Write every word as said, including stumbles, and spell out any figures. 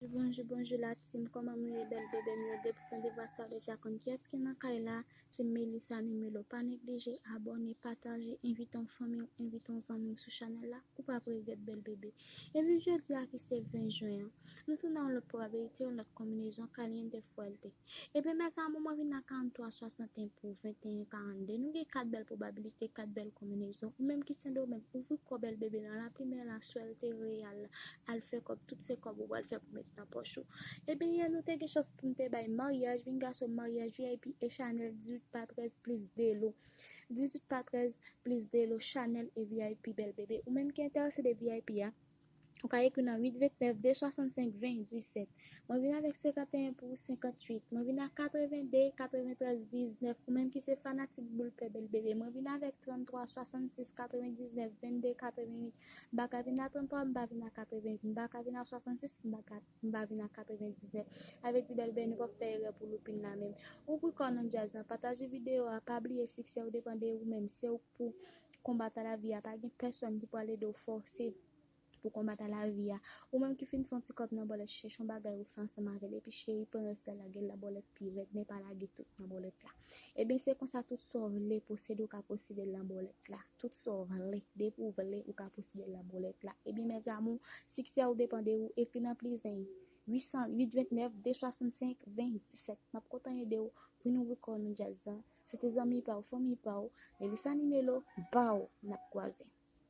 Bonjou, bonjou la team, kòman nou ye bèl bebe m yo? Depi w tande vwa sa w deja konn kiyès ki nan kay la, se Melissa Nimelo. Pa neglije abòne, pataje, envite yon fanmi w, envite yon zanmi w sou chanèl la, ou p ap regrèt bèl bebe. Epi jodi a ki se ven jen an, nou tounen yon lòt pwobabilite, yon lòt konbinezon, caliente fuerte. Ebyen mezanmi, mwen vin nan karannntwa swasanteyen pou venteyen karannde. Nou gen kat bèl pwobabilite, kat bèl konbinezon. Ou menm ki Sendomeng, ouvri kò bèl bebe nan lapli men la, swèlte reyal la. Al fè kòb, tout se kòb ou pral fè pou met nan pòch ou. Ebyen yè nou te gen chans pou n te bay maryaj, vin gason maryaj V I P e Chanel, dizuit pa trèz plis de lo. Dizuit pa trèz plis de lo, Chanel e V I P bèl bebe. Ou menm ki enterese de V I P a, ou ka ekri nan uit vennèf de swasannsenk ven disèt. Mwen vin avèk senkanteyen pou senkantuit. Mwen vin a katreven de, katreventrèz diznèf. Ou menm ki se fanatik boul pè bèl bebe, mwen vin avèk tranntwa swasannsis katrevendiznèf vennde katrevenuit. M pa ka vin a tranntwa, m pa vin a katrevennuit. M pa ka vin a swasannsis, m pa ka, m pa vin a katrevendiznèf. Sa vle di bèl bebe, nou p ap fè erè pou loupin la menm. Ouvri kò w nan djaz lan, pataje videyo a, pa bliye siksè ou depann de ou menm. Se ou k pou konbat a lavi a, pa gen pèsòn ki pral ede w fòse pou konbat a lavi a. Ou menm ki fin fè yon ti kòb nan bòlèt, chèche yon bagay ou fè ansanm avè l, epi cheri, pran rès la, lage l nan bòlèt pi rèd, men pa lage tout nan bòlèt la. Ebyen se konsa, tout sa w vle posede, ou ka posede l nan bòlèt la. Tout sa w vle, depi w vle, ou ka posede l nan bòlèt la. Ebyen mes amours, siksè ou depann de ou, ekri nan pli zen uit san, uit vennèf de swasannsenk ven disèt. M ap kontan ede w, vin ouvri kò w nan djaz lan. Se te zanmi pa w, fanmi pa w, Melissa Nimelo, ba w, n ap kwaze.